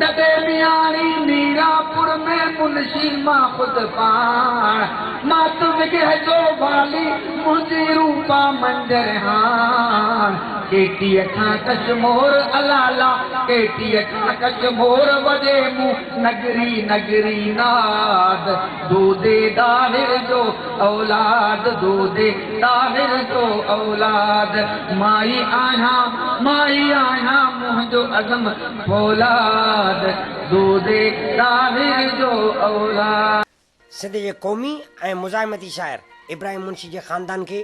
دٻي مياڻي ميرانپور ۾ منشي مان خود پاڻ مان ته وڳهه جو والي منهنجي روپا منجر هاڻ ڪيٽيء کان ڪشمور الالا ڪيٽيء کان ڪشمور وڄي مون نگري نگري ناد دودي ڏاهر جو اولاد دودي ڏاهر جو اولاد مان ئي آهيان مان ئي آهيان منهنجو عزم فولاد دودي ڏاهر جو اولاد. سنڌ جي قومي ۽ مزاحمتي شاعر ابراهيم منشي جي خاندان کي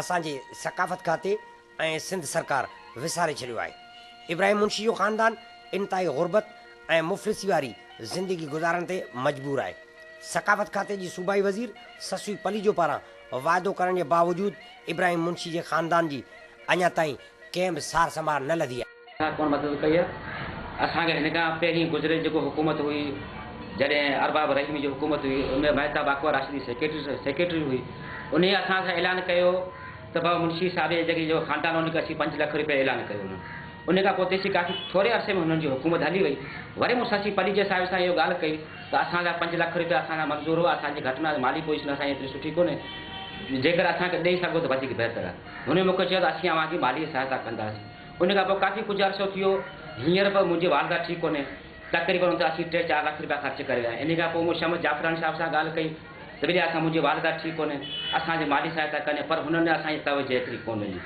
اسان جي ثقافت کاتي ۽ سنڌ سرڪار وساري ڇڏيو آهي. ابراهيم منشي جو خاندان انتهائي غربت ۽ مفلسي واري زندگي گذارڻ تي مجبور آهي. ثقافت کاتي جي صوبائي وزير سسئي پليجو پاران واعدو ڪرڻ جي باوجود ابراهيم منشي جي خاندان جي اڃا تائين ڪنهن به سار سنڀار نه لڌي آهي. اسان ڪونه مدد ڪئي آهي. اسان کي هن کان پهرين گذريل جيڪو حڪومت هئي جڏهن ارباب رحيم جي حڪومت هئي ان ۾ مهتاب اڪبر راشدي سيڪريٽري سيڪريٽري هئي انهي اسان سان اعلان ڪيو ته بابا منشي صاحب جي جيڪي جو خاندان ان کي اسين 5 لک روپيه اعلان ڪيو انهن ان کان پوء تيسين ڪافي ٿوري عرصي ۾ هنن جي حڪومت هلي وئي وري مون سسي پليجي صاحب سان اهو ڳالهه ڪئي ته اسان جا 5 لک روپيه اسان لاء منظور هئا اسان جي گهٽ ۾ مالي پوزيشن اسان جي ايتري سٺي ڪونهي جيڪر اسان کي ڏئي سگهو ته وڌيڪ بهتر آهي هن مون کي چيو ته اسين اوهان جي مالي سهائتا ڪنداسين ان کان پوء ڪافي ڪجهه عرصو ٿيو هينئر به منهنجي والده ٺيڪ ڪونهي تقريبن اتي اسين ٽي چار لک روپيا خرچ ڪري ويا آهيون ان کان پوء مون شمس جعفراڻي صاحب سان ڳالهه ڪئي ته ٻيلي اسان منهنجي والده ٺيڪ ڪونهي اسان جي مالي سهائتا ڪني پر هنن اسان جي توجه ايتري ڪونه ڏني.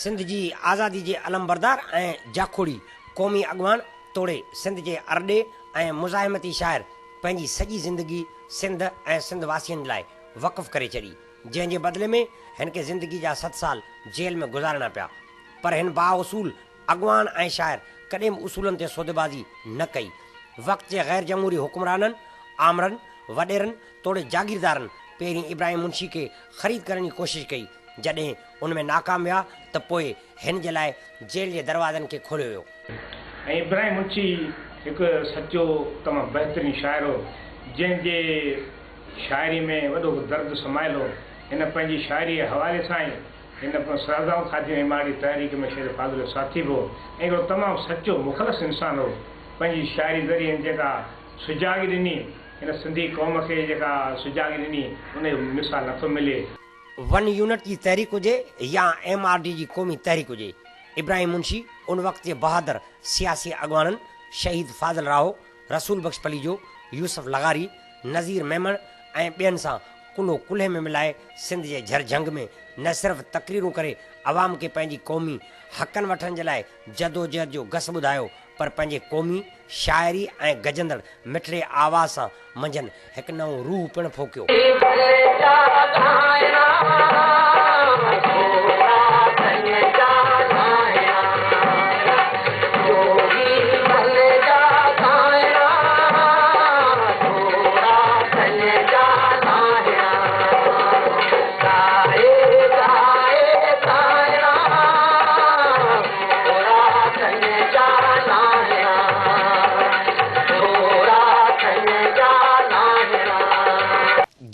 سنڌ جي آزادي جي علمبردار ۽ جاکوڙي قومي اڳواڻ توڙي سنڌ جي ارڏي ۽ مزاحمتي شاعر پنهنجي سڄي زندگي سنڌ ۽ سنڌ واسين لاء وقف ڪري ڇڏي، جنهن جي بدلي ۾ هن کي زندگي جا ست سال جيل ۾ گذارڻا پيا. پر هن بااصول اڳواڻ ۽ شاعر ڪڏهن به اصولن تي سوديبازي نه ڪئي. وقت جي غير جمهوري حڪمرانن، آمرن، وڏيرن توڙي جاگيردارن پهرين ابراهيم منشي کي خريد ڪرڻ جي ڪوشش ڪئي، جڏهن ان ۾ ناڪام ويا ته پوء هن جي لاء جيل جي دروازن کي کوليو ويو. ۽ ابراهيم منشي هڪ سچو تمام بهترين شاعر هو، جنهن جي شاعري ۾ وڏو درد سمايل هو. هن پنهنجي شاعريء جي حوالي سان ئي هن سزائون کاڌيون ۽ ماڙي تحريڪ ۾ شهيد فاضل جو ساٿي به هو ۽ هڪڙو تمام سچو مخلص انسان هو. پنهنجي شاعري ذريعي هن جيڪا سجاڳي ڏني، هن سنڌي قوم کي جيڪا سجاڳي ڏني، ان جو مثال نٿو ملي. ون يونٽ جي تحريڪ هجي يا ايم آر ڊي جي قومي تحريڪ هجي، ابراهيم منشي ان وقت جي بهادر سياسي اڳواڻن شهيد فاضل راهو، رسول بخش پليجو، يوسف لغاري، نذير ميمڻ ۽ ٻين سان ڪلهو ڪلهي ۾ ملائي سنڌ جي جھر جھنگ ۾ نه صرف تقريرون ڪري عوام کي پنهنجي قومي حقن وٺڻ جي لاء جدوجهد جو گس ٻڌايو پر پنهنجي قومي شاعري ۽ گجندڙ مٺڙي آواز سان منجهن هڪ نئون روح پڻ ڦوڪيو.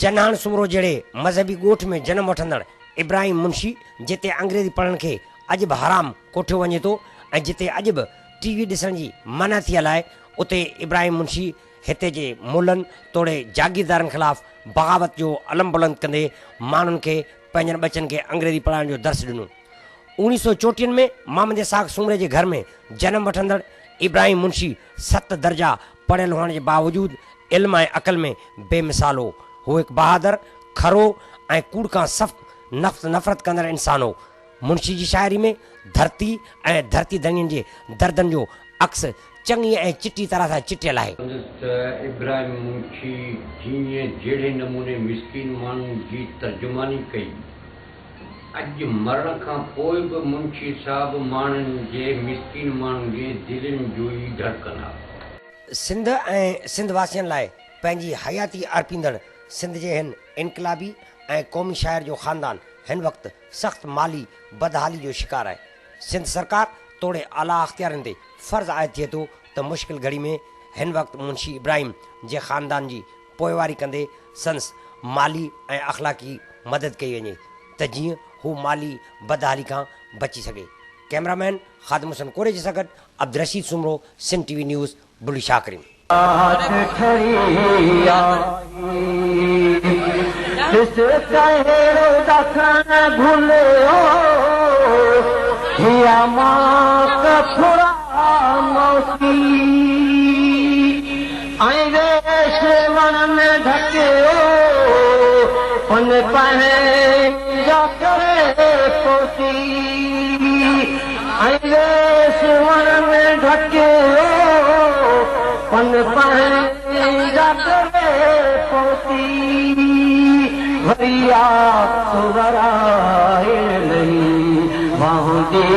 جنهاڻ سومرو جهڙي مذهبي ڳوٺ ۾ جنم وٺندڙ ابراهيم منشي جتي انگريزي پڙهڻ کي اڄ به حرام ڪوٺيو وڃي ٿو ۽ جتي اڄ به ٽي وي ڏسڻ جي منع ٿيل آهي اتي ابراهيم منشي هتي جي ملن توڙي جاگيردارن خلاف بغاوت جو علم بلند ڪندي ماڻهن کي پنهنجن ٻچن کي انگريزي پڙهائڻ جو درس ڏنو. اوڻيهه سئو چوٽيهن ۾ محمد اسحاق سومري جي گهر ۾ جنم وٺندڙ ابراهيم منشي ست درجا پڙهيل هئڻ جي باوجود علم ۽ عقل ۾ بي مثال هو. هو هڪ بهادر، کرو ۽ ڪوڙ کان سخت نفرت ڪندڙ انسان هو. منشي جي شاعري ۾ ڌرتي ۽ ڌرتي ڌڻين جي دردن جو عڪس چڱي ۽ چٽي طرح سان چٽيل آهي. سندس ته ابراهيم منشي جيئن جهڙي نموني مسڪين ماڻهن جي ترجماني ڪئي، اڄ مرڻ کان پوء به منشي صاحب ماڻهن جي مسڪين ماڻهن جي دلين جو ئي ڌڙڪن آ. سنڌ ۽ سنڌ واسين لاء پنهنجي حياتي ارپيندڙ سنڌ جي هن انقلابي ۽ قومي شاعر جو خاندان هن وقت سخت مالي بدحالي جو شڪار آهي. سنڌ سرڪار توڙي اعليٰ اختيارين تي فرض عائد ٿئي ٿو ته مشڪل گهڙي ۾ هن وقت منشي ابراهيم جي خاندان جي پوئواري ڪندي سندس مالي ۽ اخلاقي مدد ڪئي وڃي ته جيئن هو مالي بدحالي کان بچي سگهي. ڪئميرا مين خادم حسين ڪوريجي سان گڏ Abdul Rasheed Soomro, Sindh T V news, Bulhi Shah Karim. رات ٺري آئي، ڏس ڪهڙو ڏکڻ گهليو، هيا ماڪ ڦرا موسي، ۽ ويش وڻ ۾ ڍڪيو، پن پنهنجا ڪري پوتي، ۽ ويس وڻ ۾ ڍڪيو، پن پنهنجا ڪري پوتي، وري آ سو ورائڻ لئي، واهوندي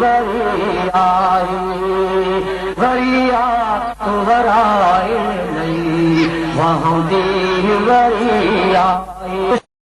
وري آئي، وري آ سو ورائڻ لئي، واهوندي وري آئي.